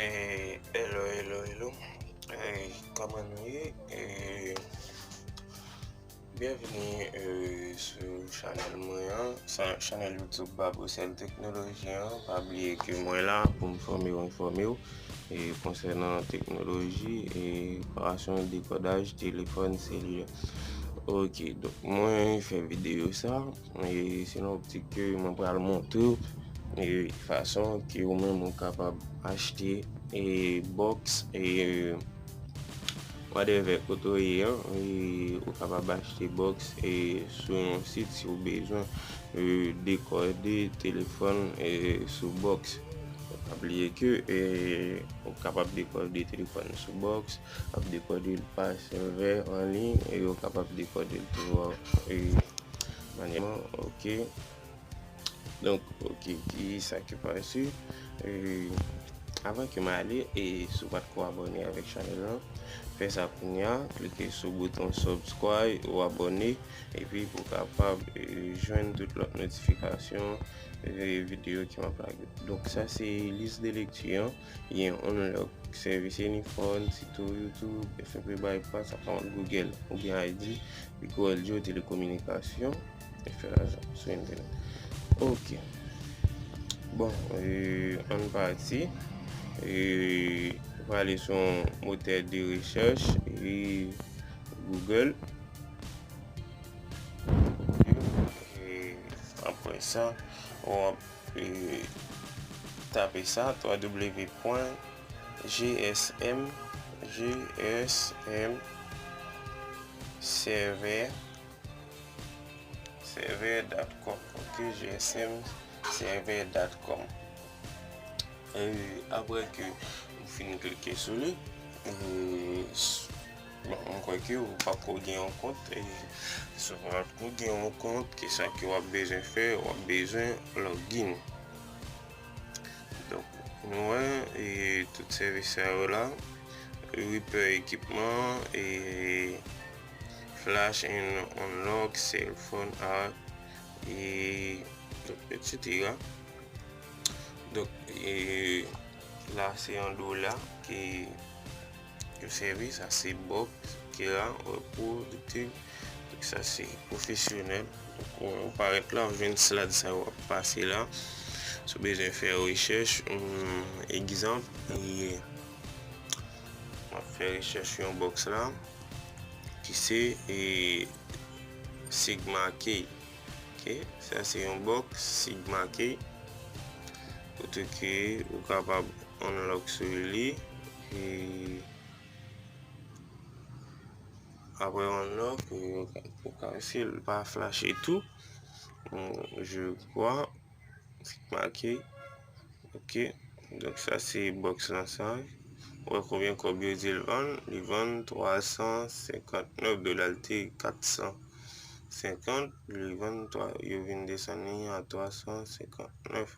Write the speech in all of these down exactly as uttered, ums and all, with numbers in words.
Eh, hello, hello, hello. Eh, kòman nou ye? Eh, byenveni, eh, sou chanèl mwen an, sa, chanèl YouTube Babocel Teknoloji an. Pa bliye ke mwen la pou m fòme w, enfòme w, e konsènan teknoloji, e reparasyon, dekòdaj telefòn selilè. Ok, donk mwen fè videyo sa, e se nan optik ke mwen pral montre w, e fason ke ou menm ou kapab achte, e bòks, e whatever kote w ye an, e ou kapab achte bòks, e sou yon sit si w bezwen, e dekòde telefòn, e sou bòks. Pa bliye ke, e ou kapab dekòde telefòn sou bòks, w ap dekòde l pa sèvè an liy, e ou kapab dekòde l tou, e, manyèman, ok. Donk, ok, ki sa ki pase? E, avan ke m ale, e si w pa t ko abòne avèk chanèl lan, fè sa kounye a, klike sou bouton subscribe ou abòne, epi pou w kapab, e, jwenn tout lòt notifikasyon, e, videyo ke m ap lage. Donk, sa se lis de lekti an, gen unlock sèvis Anyfone, site YouTube, F M P Bypass, account Google, ou gen I D, Pico Audio, telekominikasyon, e fè lajan sou entènèt. Ok. Bon, e, ann pati. E, prale sou yon motè de rechèch, e, Google. E, apre sa, w ap, e, tape sa, twa W pwen G S M, G S M, server, server dot com, ok, G S M server dot com. E apre ke ou fin klike sou li, e, s-, bon, mwen kwè ke ou pako gen yon kont, e si w pako gen yon kont, ki sa ke w ap bezwen fè, w ap bezwen login. Donk, nou wè, e tout sèvis sa yo la, repair ekipman, e flash and unlock, cell phone, a, e, donk, et cetera. Donk, e, la, se yon dola ke yo sèvi, sa se bòks ki la, reprodiktiv. Donk, sa se pwofesyonèl. Donk, ou, ou parèt la, ou jwenn slide sa yo ap pase la. Si w bezwen fè rechèch, hmm, egzanp, e, m ap fè rechèch yon bòks la, ki se, e, Sigma Key. Ok, sa se yon bòks Sigma Key. Kote ke ou kapab unlock sou li. E apre unlock, e, ou ka, ou ka, si l pa flash tou, bon, je crois, Sigma Key. Ok. Donk, sa se bòks lan sa. Ou wè konbyen kòb yo di l vann? Li vann twa san senkant nèf dola, li te kat san senkant, li vann twa, yo vin desann li a twa san senkant nèf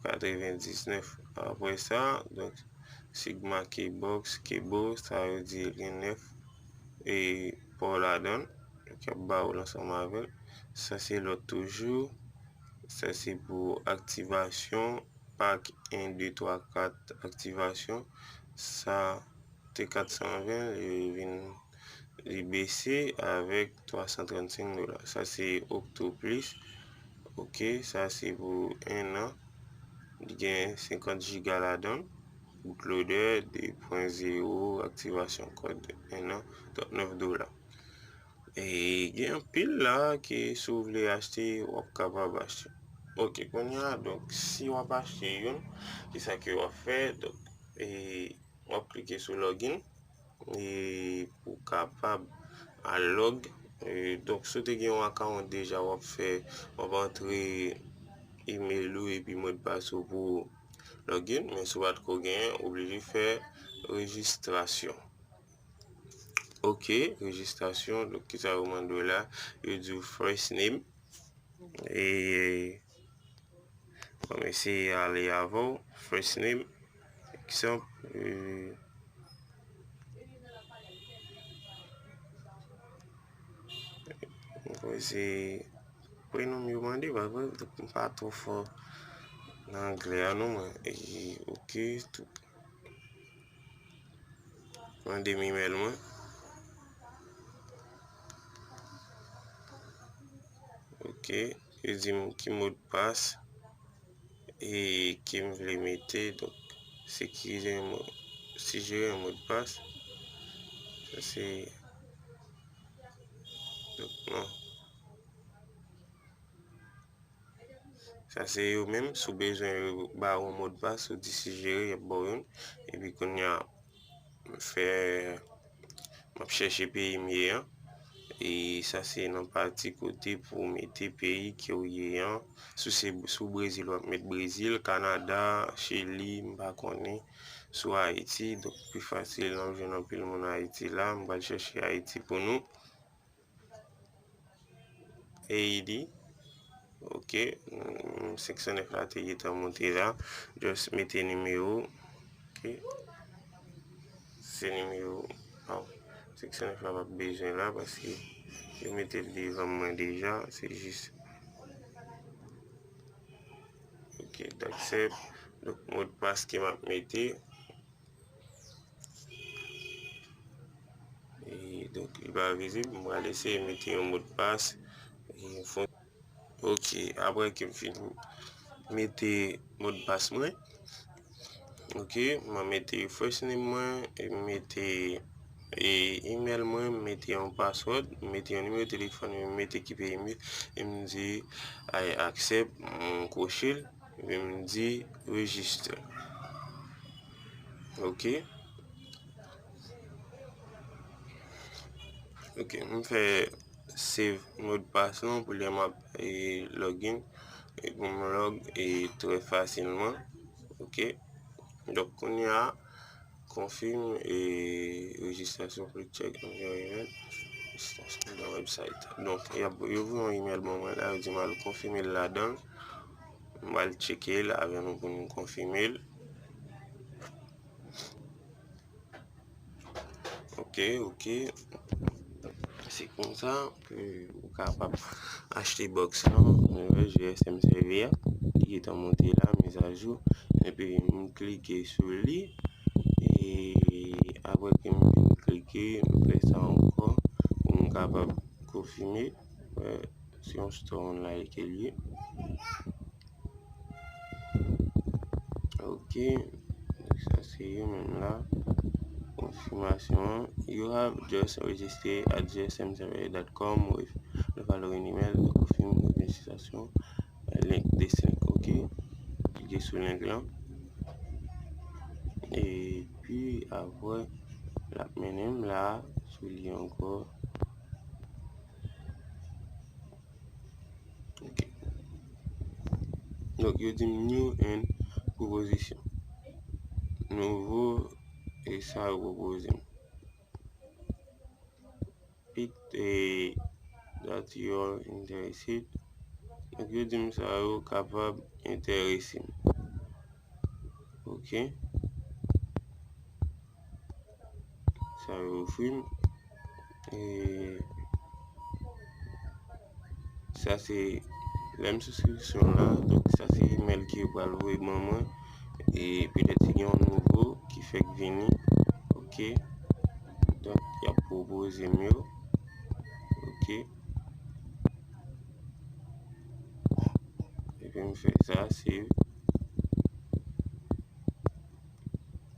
katrevendiznèf. Apre sa, donk, Sigma Keybox, Keybox, sa yo di gen nèf e pò ladan l, ki ap ba w l ansanm avè l. Sa se lòt toujou. Sa se pou aktivasyon, pak en, de, twa, kat aktivasyon. Sa te kat san ven, li vin, li bese avèk twa san trannsenk dola. Sa se Octo Plus. Ok, sa se pou en an. Li gen senkant jiga ladan l. Bootloader de pwen zewo, aktivasyon kòd en an, trannèf dola. E gen anpil la ke si w vle achte, w ap kapab achte. Ok, kounye a, donk, si w ap achte youn, ki sa ke w ap fè? Donk, e, w ap klike sou login, e, pou w kapab al log. E, donk, si w te gen yon account deja, w ap fè, w ap antre email ou epi modpas ou pou login, men si w pa t ko genyen, oblije fè rejistrasyon. Ok, rejistrasyon, donk, kisa yo mande w la? Yo di w first name. E, bon, m eseye ale avè w. First name, egzanp, e, mwen kwè se prenon yo mande, pa vre? Donk, m pa twò fò nan anglè a, non, mwen. E, ok, tout. Mande m email mwen. Ok, yo di m ki modpas e ke m vle mete. Donk, sekirize yon mo, sijere yon modpas. Sa se, donk, non. Sa se yo menm, si w bezwen yo ba w yon modpas, ou di sijere, y ap ba w youn. Epi kounye a, m fè, m ap chèche peyi m ye an. E sa se nan pati kote pou w mete peyi ke w ye an. Si w se, si w Brezil, w ap met Brezil, Kanada, Chili, m pa konnen. Si w Ayiti, donk pi fasil, n ap jwenn anpil moun Ayiti la. M pral chèche Ayiti pou nou. A E D. Ok. Mm, senk san nèf la te gentan monte la. Just mete nimewo. Ok. Se nimewo. Oh, senk san nèf la p ap bezwen la paske yo mete l devan mwen deja. Se jis. Ok, accept. Donk, modpas ke m ap mete. E donk, li pa vizib. M pral eseye mete yon modpas. E fon-, ok, apre ke m fin mete modpas mwen, ok, m a mete first name mwen, e m mete e email mwen, m mete yon password, m mete yon nimewo telefòn, m mete ki peyi m ye, e m di I accept, m kwoche l, epi m di register. Ok. Ok, m fè save modpas lan pou lè m ap, e, login. E pou m log, e, trè fasilman. Ok. Donk, kounye a, confirm, e, registration, click check on your email. Registration dans website. Donk, y ap, yo voye yon email ban mwen la, yo di m al konfime l ladan l. M al tcheke l avè nou pou nou konfime l. Ok, ok. Se konsa ke ou kapab achte box lan, G S M servè a. Li gentan monte la, mizajou. Epi m klike sou li. E apre ke m fin klike, m fè sa ankò pou m kapab konfime. Wè, se yon store online ke l ye. Ok. Sa se yo menm la. Konfimasyon an. You have just registered at G S M server dot com with the following email to confirm registration. Link this link. Ok. Klike sou link lan. Epi apre, l ap mennen m la, sou li ankò. Ok. Donk, yo di m new and proposition. Nouvo, e sa yo pwopoze m. Pick, e, that you're interested. Donk, yo di m sa yo kapab enterese m. Ok. Sa yo ofri m. E sa se lè m souskripsyon la. Donk, sa se email ke yo pral voye ban mwen. E petèt si gen yon nouvo ki fèk vini. Ok. Donk, y ap pwopoze m yo. Ok. Epi m fè sa, save.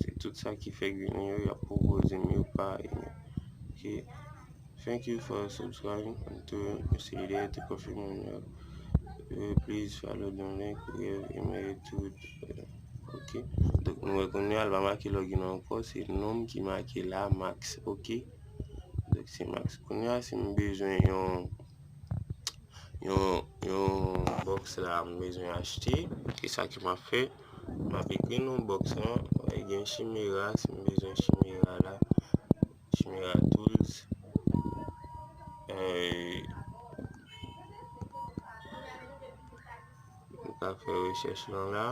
Se tout sa ki fèk vini yo, y ap pwopoze m yo pa email. Ok. Thank you for subscribing to Mister Leader to confirm your, uh, please follow the link we have emailed to, uh, ok. Donk, nou wè kounye a, l pa make login ankò, se non m ki make la, Max, ok. Donk, se Max. Kounye a, si m bezwen yon yon, yon box la m bezwen achte, ki sa ke m ap fè? M ap ekri non box lan, gen Chimera, si m bezwen Chimera la, Chimera Tools. Eh, m ka fè rechèch lan la.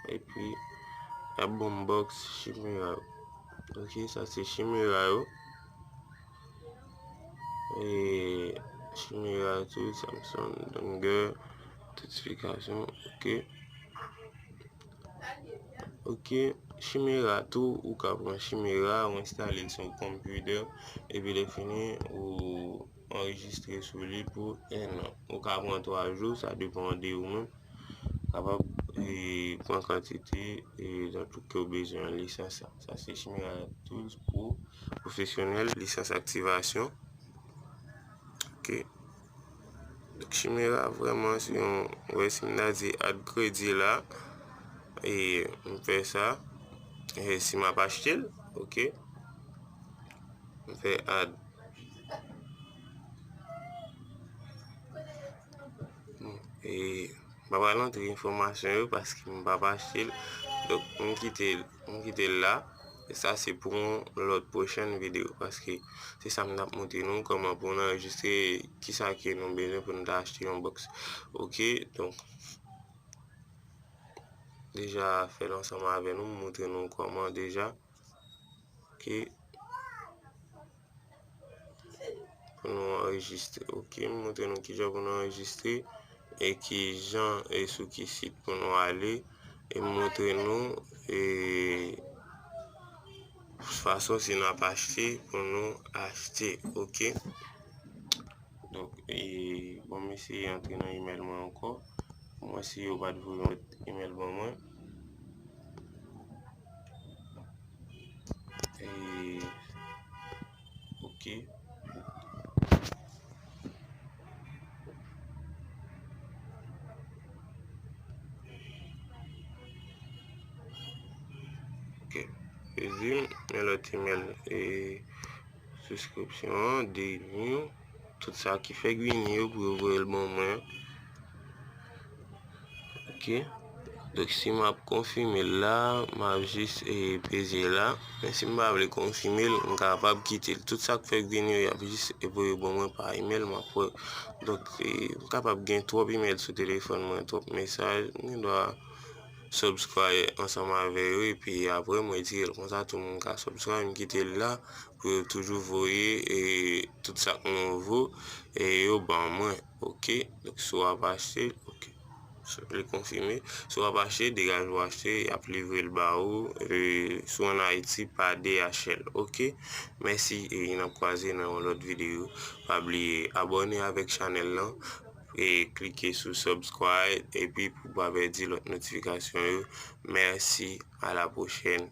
Epi, y ap ban m box Chimera yo. Ok, sa se Chimera yo. E Chimera tou, Samsung, Danger, tout esplikasyon. Ok. Ok. Chimera tou, ou ka pran Chimera, ou enstale l sou konpitè, epi lè fini, ou anrejistre sou li pou en an. Ou ka pran twa jou, sa depann de ou menm. Kapab, e, pran kantite, e, nan tout ke w bezwen an lisans la. Sa se Chimera Tools Pro pwofesyonèl, lisans aktivasyon. Ok. Donk, Chimera vrèman se yon, wè, si m ta di add kredi la, e m fè sa, e si m ap achte l, ok. M fè add. E m pa pral antre enfòmasyon yo paske m pa achte l. Donk, m kite l, m kite l la. E sa se pou yon lòt pwochèn videyo paske se sa m t ap montre nou kòman pou nou anrejistre kisa ke nou bezwen pou nou ta achte yon bòks. Ok, donk, deja fè l ansanm avè nou, m montre nou kòman deja. Ok. Pou nou anrejistre. Ok, m montre nou kijan pou nou anrejistre e kijan e sou ki sit pou nou ale. E m montre nou e fason si n ap achte pou nou achte. Ok. Donk, e, bon, m eseye antre nan email mwen ankò. Pou mwen si yo pa t voye yon lòt email ban mwen. E, ok. Ok. Yo di m, men lòt email, e, subscription an, de nou, tout sa ki fèk vini yo pou yo voye l ban mwen. Ok. Donk, si m ap konfime l la, m ap jis, e, peze la. Men si m pa vle konfime l, m kapab kite l. Tout sa k fèk vini yo, y ap jis, e, voye ban mwen pa email, m ap wè. Donk, e, m kapab gen twòp email sou telefòn mwen, twòp mesaj, m gen dwa subscribe ansanm avè yo, epi apre m retire l. Konsa, tout moun ka subscribe, m kite l la pou yo toujou voye, e, tout sa k nouvo, e, yo ban mwen. Ok, donk si w ap achte, ok. So, li konfime. Si w ap achte, degaje w achte, y ap livre l ba ou. E, si w ann Ayiti, pa D H L. Ok, mèsi, e n ap kwaze nan yon lòt videyo. Pa bliye abòne avèk chanèl lan, e klike sou subscribe, epi pou w pa pèdi lòt notifikasyon yo. Mèsi, à la prochaine.